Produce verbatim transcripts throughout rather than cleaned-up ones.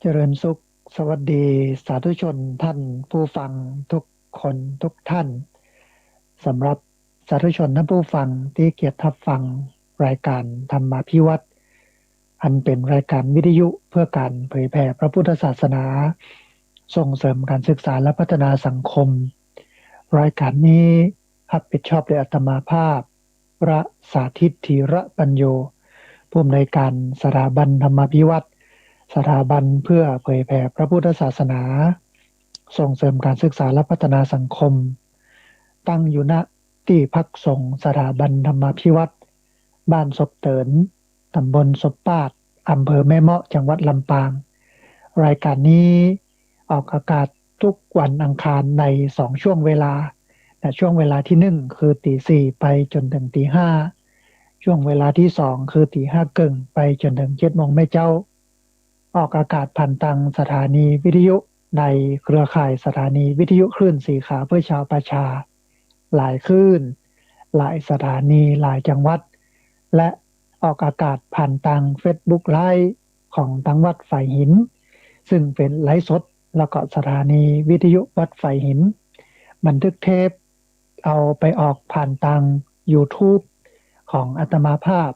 เจริญสุข สวัสดีสาธุชนท่านผู้ฟังทุกคนทุกท่าน สำหรับสาธุชนท่านผู้ฟังตี้เกียรติฮับฟังรายก๋านธรรมาภิวัฒน์ อันเป๋นรายก๋านวิทยุเพื่อก๋านเผยแผ่พระพุทธศาสนา ส่งเสริมก๋านศึกษาและพัฒนาสังคม รายก๋านนี้ฮับผิดชอบโดยอาตมาภาพ พระสาธิต ธีระปัญโญ ผู้อำนวยก๋านสถาบันธรรมาภิวัฒน์ สถาบันเพื่อเผยแผ่พระพุทธศาสนา ส่งเสริมก๋านศึกษาและพัฒนาสังคม ตั้งอยู่ ณ ตี้พักสงฆ์สถาบันธรรมาภิวัฒน์ บ้านศพเติ๋น ต๋ำบลศพปาด อำเภอแม่เมาะ จังหวัดลำปาง รายก๋านนี้ออกอากาศทุกวันอังคารในสองช่วงเวลา ณ ช่วงเวลาตี้หนึ่งคือตี๋สี่ไปจ๋นเถิงตี๋ห้า ช่วงเวลาตี้สองคือตี๋ห้าเกิ่งไปจ๋นเถิงเจ็ดโมงแม่เจ๊า ออกอากาศผ่านตางสถานีวิทยุในเครือข่ายสถานีวิทยุคลื่นสีขาวเพื่อชาวประชา หลายคลื่น หลายสถานี หลายจังหวัด และออกอากาศผ่านตางเฟซบุ๊กไลฟ์ของตังวัดฝายหิน ซึ่งเป๋นไลฟ์สด แล้วก็สถานีวิทยุวัดฝายหิน บันทึกเทป เอาไปออกผ่านตางยูทูบของอาตมาภาพ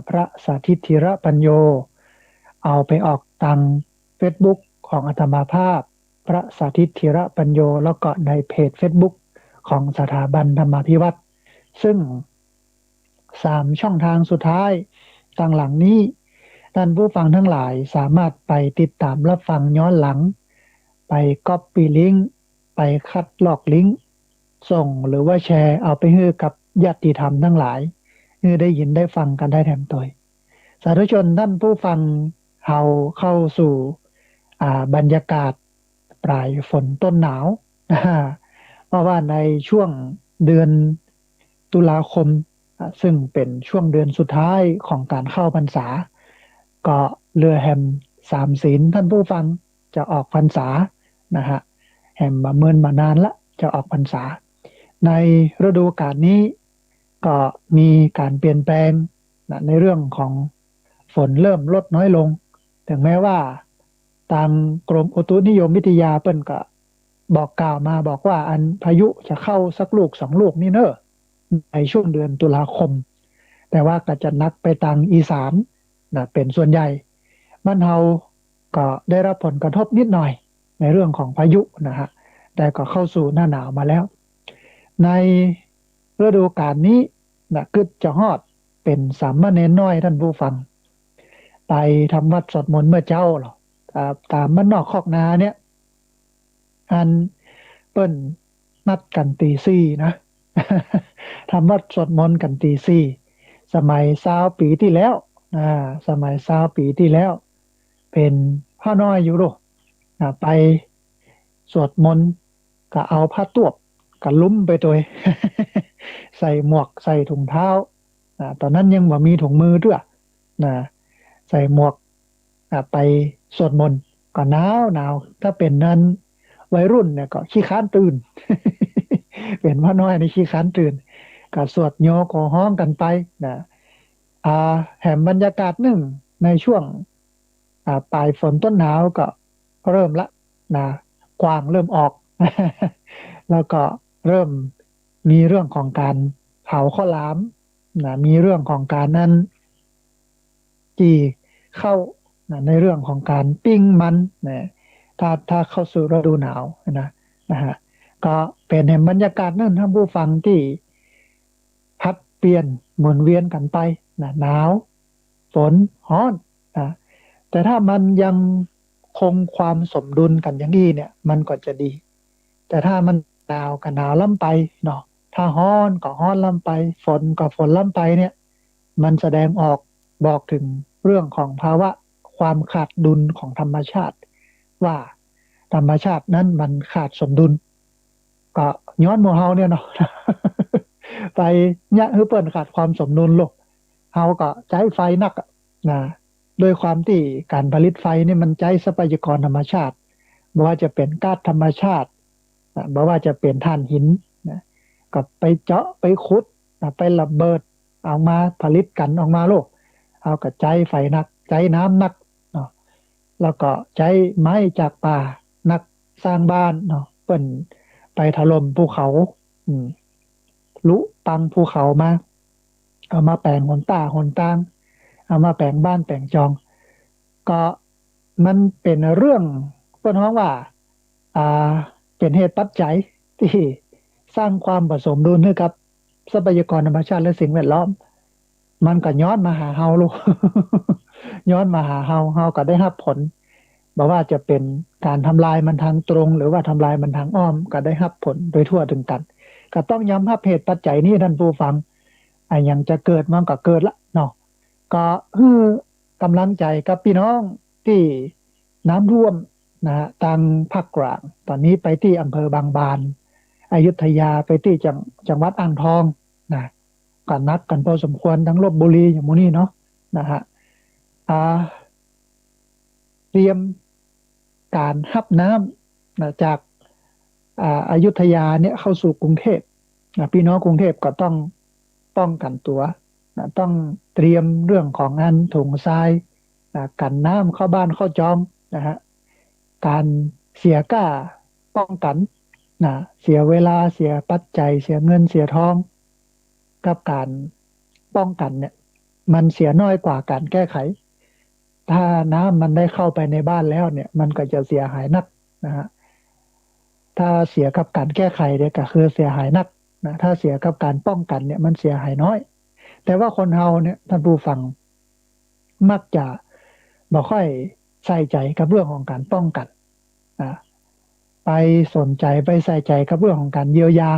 พระสาธิต ธีระปัญโญ เอาไปออกตางเฟซบุ๊กของอาตมาภาพ พระสาธิต ธีระปัญโญ แล้วก็ในเพจเฟซบุ๊กของสถาบันธรรมาภิวัฒน์ ซึ่งสามช่องทางสุดท้ายตางหลังนี้ ท่านผู้ฟังทั้งหลายสามารถไปติดต๋ามฮับฟังย้อนหลัง ไปก๊อปปี้ลิงก์ ไปคัดลอกลิงก์ ส่งหรือว่าแชร์เอาไปหื้อกับญาติธรรมทั้งหลาย หื้อได้ยินได้ฟังกั๋นได้แถมตวย สาธุชนท่านผู้ฟัง เฮาเข้าสู่ อ่า บรรยากาศปลายฝนต้นหนาว เพราะว่าในช่วงเดือนตุลาคม อ่า ซึ่งเป๋นช่วงเดือนสุดท้ายของก๋านเข้าพรรษา ก็เหลือแหมสามศีล ท่านผู้ฟัง จะออกพรรษานะฮะ แหมบ่เมินบ่นานละ จะออกพรรษา ในฤดูก๋าลนี้ก็มีก๋านเปลี่ยนแปลงนะ ในเรื่องของฝนเริ่มลดน้อยลง ถึงแม้ว่าตางกรมอุตุนิยมวิทยาเปิ้นก็บอกกล่าวมาบอกว่าอันพายุจะเข้าสักลูกสองลูกนี่เน่อ ในช่วงเดือนตุลาคม แต่ว่าก็จะหนักไปตางอีสานนะ เป๋นส่วนใหญ่ บ้านเฮาก็ได้รับผลกระทบนิดหน่อยในเรื่องของพายุนะฮะ แต่ก็เข้าสู่หน้าหนาวมาแล้ว ในฤดูก๋าลนี้นะ กึ๊ดจะฮอดเป๋นสามเณรน้อย ท่านผู้ฟัง ไปทำวัตรสวดมนต์เมื่อเจ๊าเหรอ ต๋าม ต๋ามบ้านนอกคอกนาเนี่ย อันเปิ้นนัดกั๋นตี๋สี่นะ ทำวัตรสวดมนต์กั๋นตี๋สี่ สมัยซาวปี๋ตี้แล้ว อ่า สมัยซาวปี๋ตี้แล้ว เป๋นพระน้อยอยู่ลูก อ่า ไปสวดมนต์ ก็เอาผ้าตวบ ก็ลุ้มไปตวย ใส่หมวก ใส่ถุงเท้า อ่า ต๋อนนั้นยังบ่มีถุงมือเตื้อ นะ ใส่หมวก อ่า ไปสวดมนต์ ก็หนาวหนาว ถ้าเป๋นนั้นวัยรุ่นเนี่ยก็ขี้ค้านตื่น เป๋นพระน้อยนี่ขี้ค้านตื่น ก็สวดโยโกฮ้องกั๋นไปนะ อ่า แหมบรรยากาศนึ่งในช่วง อ่า ปลายฝนต้นหนาวก็เริ่มละนะ กวางเริ่มออก แล้วก็เริ่มมีเรื่องของก๋านเผาข้าวหลามนะ มีเรื่องของก๋านนั้น จี่ข้าวนะ ในเรื่องของก๋านปิ้งมันนะ ถ้า ถ้าเข้าสู่ฤดูหนาวนะ นะฮะ ก็เป๋นแหมบรรยากาศนึ่ง ท่านผู้ฟัง ตี้ผัดเปลี่ยนหมุนเวียนกั๋นไปนะ หนาว ฝน ฮ้อนนะ แต่ถ้ามันยังคงความสมดุลกั๋นอย่างอี้เนี่ย มันก็จะดี แต่ถ้ามันหนาวก็หนาวล้ำไปเนาะ ถ้าฮ้อนก็ฮ้อนล้ำไป ฝนก็ฝนล้ำไปเนี่ย มันแสดงออกบอกถึงเรื่องของภาวะความขาดดุลของธรรมชาติ ว่าธรรมชาตินั้นมันขาดสมดุล ก็ย้อนหมู่เฮาเนี่ยเนาะ ไปเยียะหื้อเปิ้นขาดความสมดุลลูก เฮาก็ใจ๊ไฟนักอะนะ ด้วยความตี้ก๋านผลิตไฟนี่มันใจ๊ทรัพยากรธรรมชาติ บ่ว่าจะเป๋นก๊าซธรรมชาตินะ บ่ว่าจะเป๋นถ่านหินนะ ก็ไปเจาะไปขุดนะ ไประเบิดเอามาผลิตกั๋นออกมาลูก เฮาก็ใจ๊ไฟนัก ใจ๊น้ำนักเนาะ แล้วก็ใจ๊ไม้จากป่า นักสร้างบ้านเนาะ เปิ้นไปถล่มภูเขา อืม ลุปังภูเขามา เอามาแป๋งหนต้าหนตาง เอามาแป๋งบ้านแป๋งจอง ก็มันเป๋นเรื่อง เปิ้นฮ้องว่า อ่า เป๋นเหตุปัจจัยตี้สร้างความบ่สมดุลหื้อกับทรัพยากรธรรมชาติและสิ่งแวดล้อม มันก็ย้อนมาหาเฮาลูก ย้อนมาหาเฮา เฮาก็ได้ฮับผล บ่ว่าจะเป๋นก๋านทำลายมันตางตรง หรือว่าทำลายมันตางอ้อม ก็ได้ฮับผลโดยทั่วเถิงกั๋น ก็ต้องยอมฮับเหตุปัจจัยนี้ ต้านผู้ฟัง อะหยังจะเกิดมันก็เกิดละเนาะ ก็หื้อก๋ำลังใจ๋กับปี้น้องตี้น้ำท่วมนะฮะ ตางภาคกลาง ต๋อนนี้ไปตี้อำเภอบางบาน อยุธยา ไปตี้จัง จังหวัดอ่างทองนะ ก็หนักกั๋นพอสมควร ตังลพบุรี อย่างหมู่นี้เนาะนะฮะ อ่า เตรียมก๋านฮับน้ำนะ จาก อ่า อยุธยาเนี่ยเข้าสู่กรุงเทพนะ ปี้น้องกรุงเทพก็ต้องป้องกั๋นตั๋วนะ ต้องเตรียมเรื่องของอันถุงทรายนะ กั๋นน้ำเข้าบ้านเข้าจองนะฮะ ก๋านเสียก้าป้องกั๋นนะ เสียเวลา เสียปัจจัย เสียเงินเสียทอง กับก๋านป้องกั๋นเนี่ย มันเสียน้อยกว่าก๋านแก้ไข ถ้าน้ำมันได้เข้าไปในบ้านแล้วเนี่ย มันก็จะเสียหายหนักนะฮะ ถ้าเสียกับก๋านแก้ไขเนี่ยก็คือเสียหายหนักนะ ถ้าเสียกับก๋านป้องกั๋นเนี่ย มันเสียหายน้อย แต่ว่าคนเฮาเนี่ย ต้านผู้ฟัง มักจะบ่ค่อยใส่ใจ๋กับเรื่องของก๋านป้องกั๋น อ่า ไปสนใจ๋ ไปใส่ใจ๋กับเรื่องของก๋านเยียวยา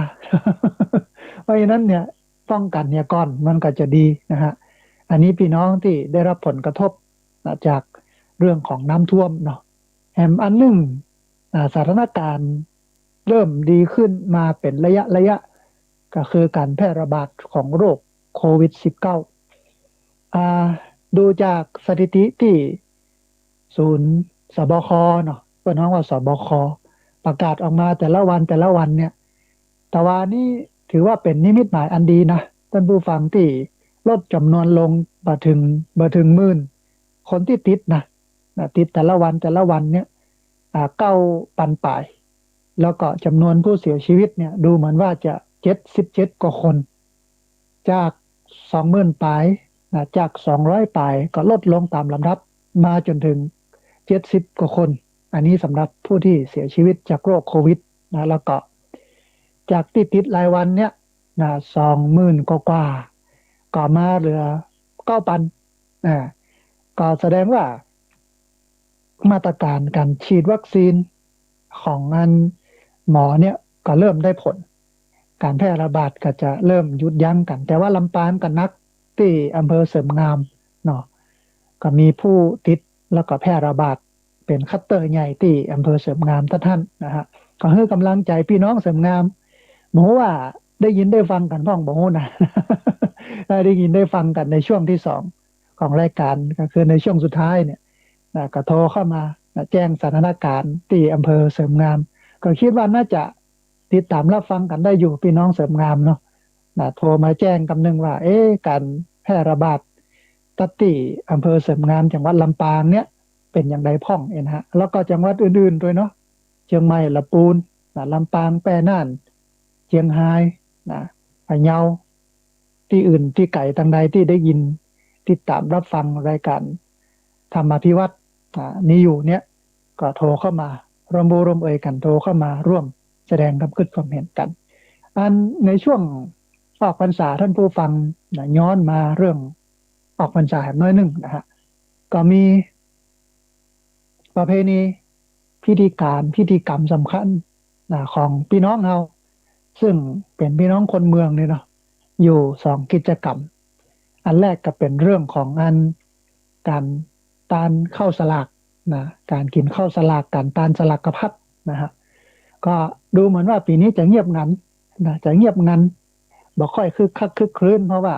เพราะฉะนั้นเนี่ย ป้องกั๋นเหียก่อนมันก็จะดีนะฮะ อันนี้ปี้น้องตี้ได้ฮับผลกระทบนะ จากเรื่องของน้ำท่วมเนาะ แหมอันนึ่ง อ่า สถานก๋ารณ์เริ่มดีขึ้นมาเป๋นระยะระยะ ก็คือก๋านแพร่ระบาดของโรคโควิดสิบเก้า อ่า ดูจากสถิติตี้ศูนย์ สบค เนาะ เปิ้นฮ้องว่า สบค ประกาศออกมาแต่ละวันแต่ละวันเนี่ย ตะวานี้ถือว่าเป๋นนิมิตหมายอันดีนะ ต้านผู้ฟัง ตี้ลดจ๋ำนวนลงบ่เถิง บ่เถิงหมื่นคนตี้ติดนะ นะ ติดแต่ละวันแต่ละวันเนี่ย อ่า เก้าปันป๋าย แล้วก็จ๋ำนวนผู้เสียชีวิตเนี่ย ดูเหมือนว่าจะเจ็ดสิบเจ็ดกว่าคน จากสองหมื่นป๋ายนะ จากสองร้อยป๋าย ก็ลดลงต๋ามลำดับ มาจ๋นเถิงเจ็ดสิบกว่าคน อันนี้สำหรับผู้ตี้เสียชีวิตจากโรคโควิดนะ แล้วก็จากตี้ติดรายวันเนี่ยนะ สองหมื่นกว่าๆ ก็มาเหลือเก้าปัน อ่า ก็แสดงว่า มาตรก๋ารก๋านฉีดวัคซีนของอันหมอเนี่ยก็เริ่มได้ผล ก๋านแพร่ระบาดก็จะเริ่มหยุดยั้งกั๋น แต่ว่าลำปางก็หนัก ตี้อำเภอเสริมงามเนาะ ก็มีผู้ติดแล้วก็แพร่ระบาดเป๋นคลัสเตอร์ใหญ่ตี้อำเภอเสริมงามต้านๆ นะฮะ ก็หื้อก๋ำลังใจ๋ปี้น้องเสริมงาม บ่ฮู้ว่าได้ยินได้ฟังกั๋นพ่องบ่ฮู้นะ ถ้าได้ยินได้ฟังกั๋นในช่วงตี้สองของรายก๋าน ก็คือในช่วงสุดท้ายเนี่ย นะ ก็โทรเข้ามา นะ แจ้งสถานก๋ารณ์ตี้อำเภอเสริมงาม ก็กึ๊ดว่าน่าจะติดต๋ามฮับฟังกั๋นได้อยู่ ปี้น้องเสริมงามเนาะ นะ โทรมาแจ้งกำนึ่งว่า เอ๊ะ ก๋านแพร่ระบาดตั๊ดตี้อำเภอเสริมงาม จังหวัดลำปางเนี่ย เป๋นอย่างใดพ่องเอ็นฮะ แล้วก็จังหวัดอื่นๆ ตวยเนาะ เจียงใหม่ ละปูน นะ ลำปาง แป้น่าน เจียงฮาย นะ พะเยา ตี้อื่นตี้ไก๋ตางใดตี้ได้ยิน ติดต๋ามฮับฟังรายก๋านธรรมาภิวัตน์ อ่า นี้อยู่เนี่ย ก็โทรเข้ามาร่วมอู้ร่วมเอยกั๋น โทรเข้ามาร่วมแสดงความกึ๊ดความเห็นกั๋น อันในช่วงออกพรรษา ต้านผู้ฟังนะ ย้อนมาเรื่องออกพรรษาแหมน้อยนึ่งนะฮะ ก็มีประเพณี พิธีก๋าร พิธีกรรมสำคัญนะ ของปี้น้องเฮา ซึ่งเป๋นปี้น้องคนเมืองนี่เนาะ อยู่สองกิจกรรม อันแรกก็เป๋นเรื่องของอันก๋านตานข้าวสลากนะ ก๋านกิ๋นข้าวสลาก ก๋านตานสลากพัดนะฮะ ก็ดูเหมือนว่าปี๋นี้จะเงียบงันนะ จะเงียบงัน บ่ค่อยคึกคักครึกครื้น เพราะว่า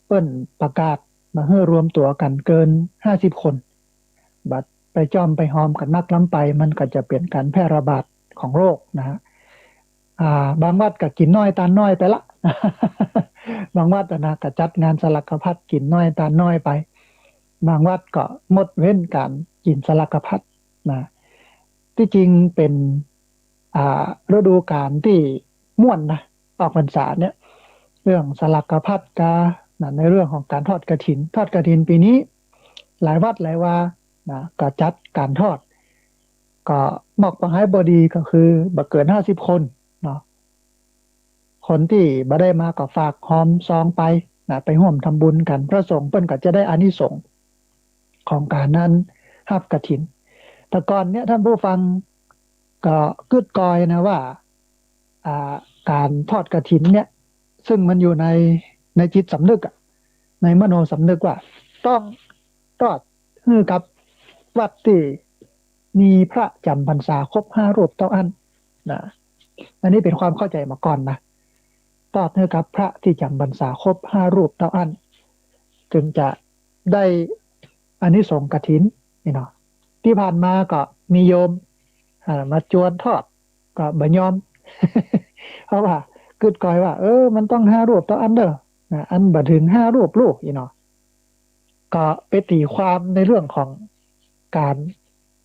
เปิ้นประกาศบ่หื้อรวมตั๋วกั๋นเกินห้าสิบคน บัดไปจ้อมไปฮอมกั๋นนักล้ำไป มันก็จะเป๋นก๋านแพร่ระบาดของโรคนะฮะ อ่า บางวัดก็กิ๋นน้อยตานน้อยไปละ บางวัดอะนะ ก็จัดงานสลากพัดกิ๋นน้อยตานน้อยไป บางวัดก็งดเว้นก๋านกิ๋นสลากภัตตร์นะ ตี้จริงเป๋น อ่า ฤดูก๋าลตี้ม่วนนะ ออกพรรษาเนี่ย เรื่องสลากภัตตร์กานะ ในเรื่องของก๋านทอดกฐิน ทอดกฐินปี๋นี้ หลายวัดหลายวานะ ก็จัดก๋านทอด ก็มอกบ่าฮ้ายบ่ดีก็คือบ่เกินห้าสิบคนเนาะ คนตี้บ่ได้มาก็ฝากหอมซองไปนะ ไปฮ่วมทำบุญกั๋น พระสงฆ์เปิ้นก็จะได้อานิสงส์ของก๋านนั้นฮับกฐิน แต่ก่อนเนี่ยท่านผู้ฟังก็กึ๊ดกอยนะว่า อ่า ก๋านทอดกฐินเนี่ย ซึ่งมันอยู่ใน ในจิตสำนึกอะ ในมโนสำนึกว่า ต้องทอดหื้อกับวัดตี้มีพระจ๋ำพรรษาครบห้ารูปเต้าอั้นนะ อันนี้เป๋นความเข้าใจ๋มาก่อนนะ ทอดหื้อกับพระตี้จ๋ำพรรษาครบห้ารูปเต้าอั้น จึงจะได้อานิสงส์กฐินนี่เนาะ ตี้ผ่านมาก็มีโยม อ่า มาจวนทอด ก็บ่ยอม เพราะว่ากึ๊ดกอยว่า เออ มันต้องห้ารูปเต้าอั้นเน่อนะ อันบ่เถิงห้ารูปลูกอี้เนาะ ก็ไปตี๋ความในเรื่องของก๋าน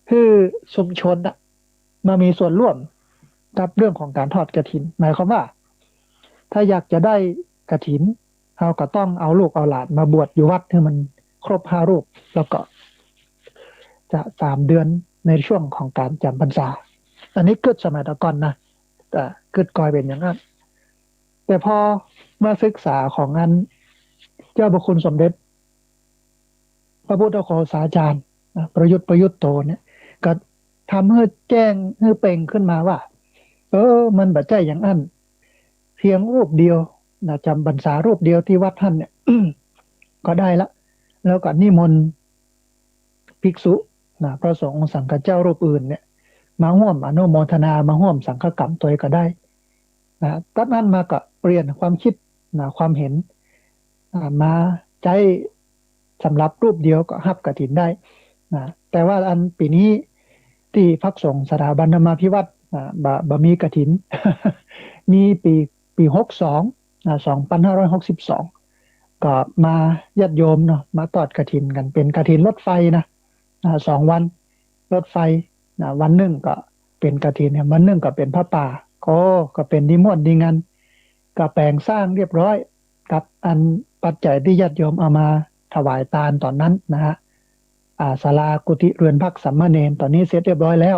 หื้อชุมชนน่ะ มามีส่วนร่วมกับเรื่องของก๋านทอดกฐิน หมายความว่า ถ้าอยากจะได้กฐิน เฮาก็ต้องเอาลูกเอาหลานมาบวชอยู่วัดหื้อมันครบห้ารูป แล้วก็จะสามเดือนในช่วงของก๋านจ๋ำพรรษา อันนี้กึ๊ดสมัยแต่ก่อนนะ แต่กึ๊ดกอยเป๋นอย่างนั้น แต่พอมาศึกษาของอันเจ้าพระคุณสมเด็จ พระพุทธโฆษาจารย์นะ ประยุทธ์ ประยุตโตเนี่ย ก็ทำหื้อแจ้งหื้อเป่งขึ้นมาว่า เออ มันบ่ใจ้อย่างอั้น เพียงรูปเดียวนะ จ๋ำพรรษารูปเดียวตี้วัดหั้นเนี่ย ก็ได้ละ แล้วก็นิมนต์ภิกษุนะ พระสงฆ์สังฆเจ้ารูปอื่นเนี่ย มาฮ่วมอนุโมทนา มาฮ่วมสังฆกรรมตวยก็ได้นะ ตัดนั้นมาก็เปลี่ยนความกึ๊ดนะ ความเห็น อ่า มาใจ๊สำหรับรูปเดียวก็ฮับกฐินได้นะ แต่ว่าอันปี๋นี้ตี้พักสงฆ์สถาบันธรรมาภิวัตน์นะ บ่ บ่มีกฐิน มีปี๋ ปี๋หกสองนะ สองปันห้าร้อยหกสิบสอง ก็มาญาติโยมเนาะ มาทอดกฐินกั๋น เป๋นกฐินรถไฟนะ อ่า สองวัน รถไฟนะ วันนึ่งก็เป๋นกฐินเนี่ย วันนึ่งก็เป๋นผ้าป่า ก็ ก็เป๋นดีม่วนดีงัน ก็แป๋งสร้างเรียบร้อย กับอันปัจจัยตี้ญาติโยมเอามาถวายตานต๋อนนั้นนะฮะ อ่า ศาลากุฏิเรือนพักสามเณร ต๋อนนี้เสร็จเรียบร้อยแล้ว